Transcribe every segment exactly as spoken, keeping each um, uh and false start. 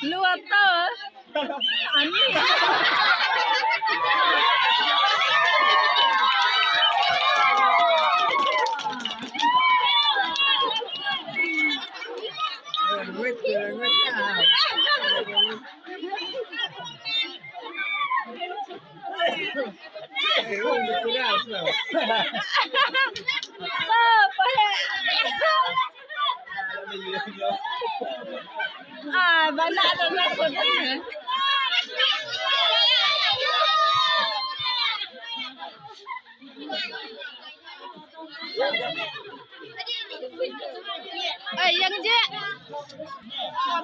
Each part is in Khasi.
Luar tau. Ani. Ah, bana ada takut. Ai, yang je.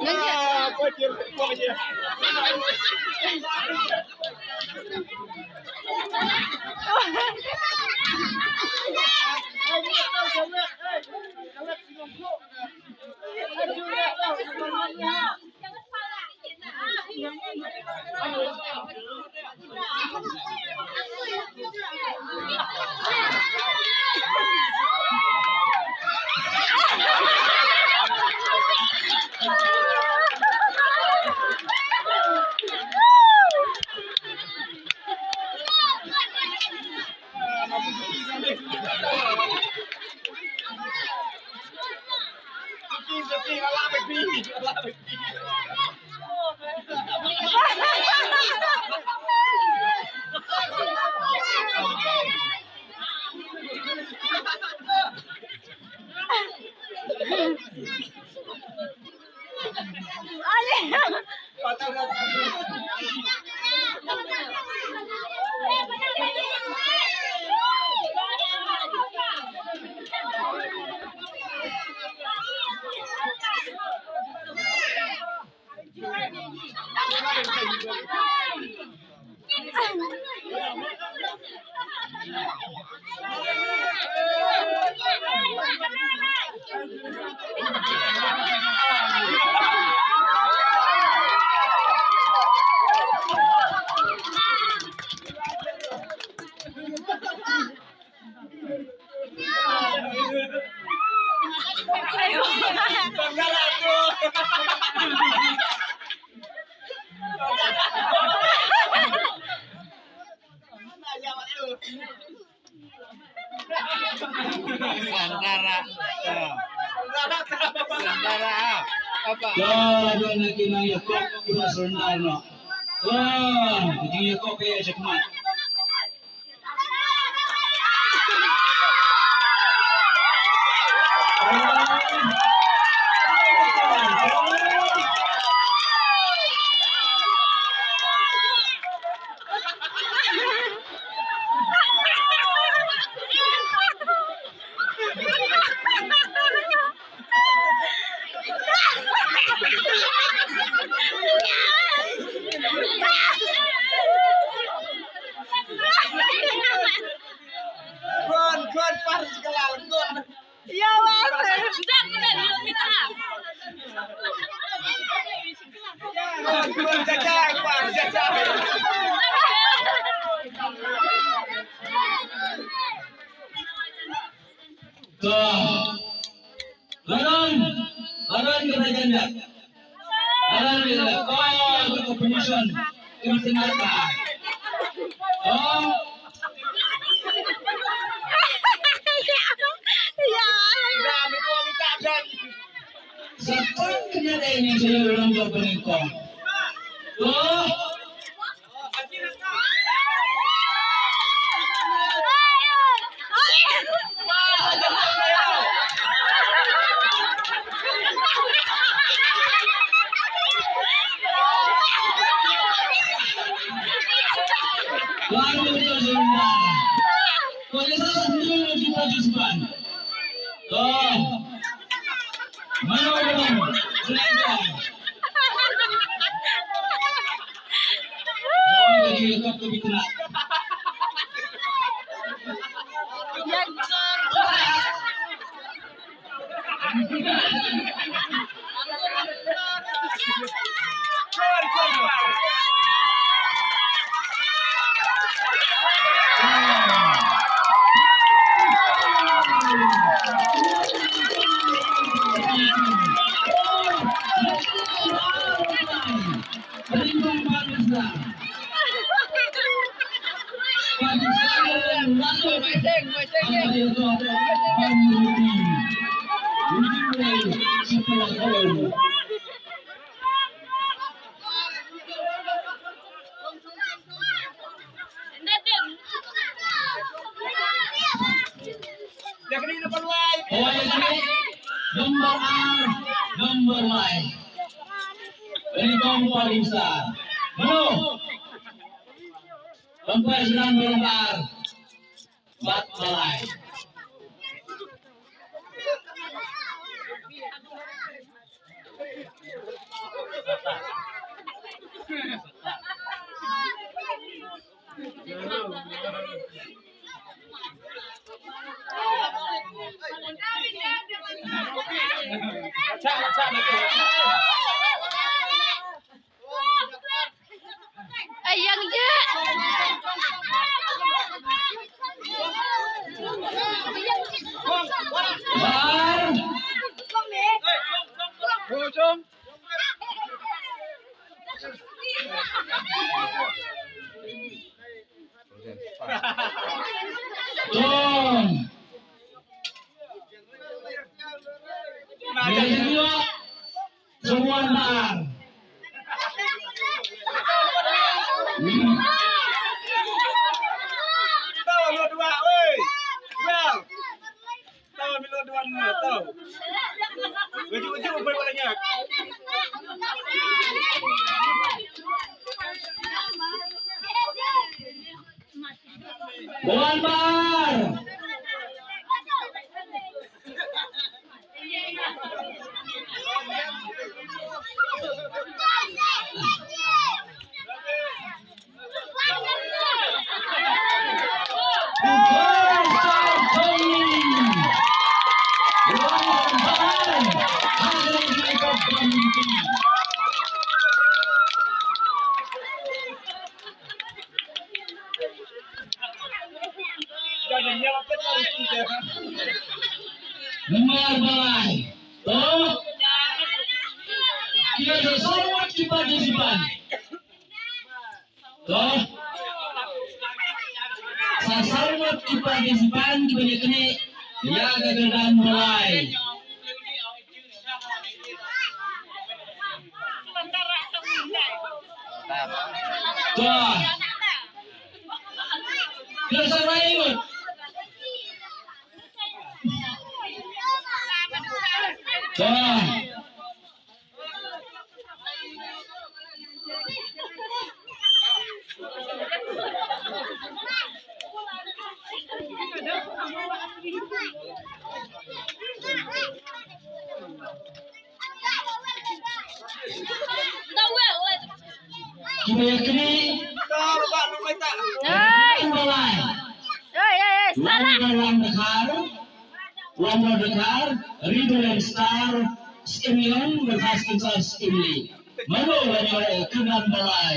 Yang je. Sandara. Sandara. Apa? Ka don ki nang ïakop, ki ba surrender noh. Wah, ki ïakop ïa jakhmat. Khun, khun, par sekolah, khun. Ya, wah. Khun, khun, jajai, par, jajai. To. Laron, laron kita janjak. Laron kita. Oh, kita competition. Kita sengaja. Oh. Ya. Ya, minta, minta, dan. Sa tang kynja dei ïa ngi sha ïing rangbah banyngkong. To. Baru tu sebentar. Kau ni salah sendiri lagi participant. To. Mano, mano? Selain tu. Oh, jadi lengkap tu, betul tak? Number ar, number lai. Dari kong paling besar. Mano? Umpire sdang number ar. Bat balai. Ayang je. Bar. Hujung. Tom. Yang kedua. Semua bar. Tau, lu dua, weh. Well. Tau, lu dua, dua, tau. Ujuk, ujuk, boleh, boleh, nyak. Wan bar. Namar balai. To. Ki da saw ngut ki participant. To. Sa saw ngut ki participant kiba ïa kane ïa ka kyrdan balai. To. Ki da saw ngut. To. Kiba ïa kane. Hai. Kiba lai. Hai, hai, hai, salah. Wan Dkhar, Wan Dkhar, River Star, Skim Young, Berkhas Kensar Skim Lee. Mano la ïoh ïa ka kyrdan balai.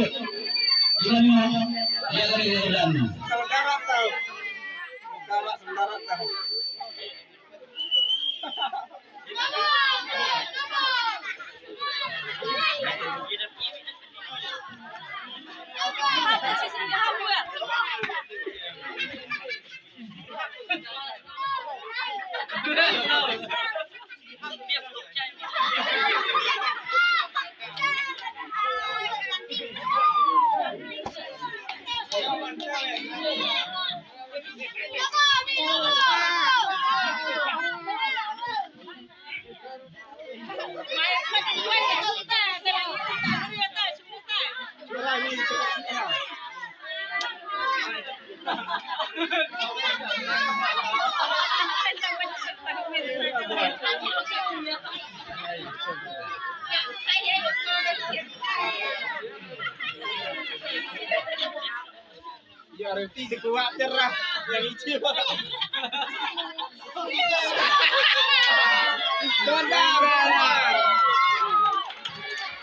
ikut. Jom, ya, kami ke dalam. Saudara tahu. Saudara tahu. Ya, reti de kuat cerah yang hijau.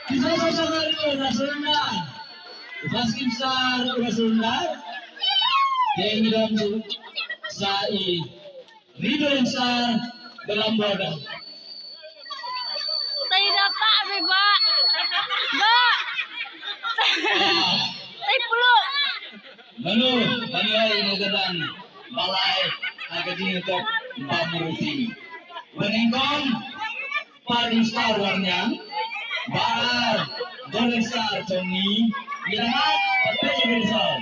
Kita sama-sama dulu, Rasulullah. Pas kimsar, Rasulullah. Yang dalam tu, sai. Ridho Sar dalam border. Tai dapat, Bik, Bak. Bak. Tai peluk. Mano, mano ai ïa ka dang balai ha ka jingïatok bam ruti. Ba nyngkong Party Star Warniang, ba ar Golden Star Chongni, ïa nga pat Golden Star.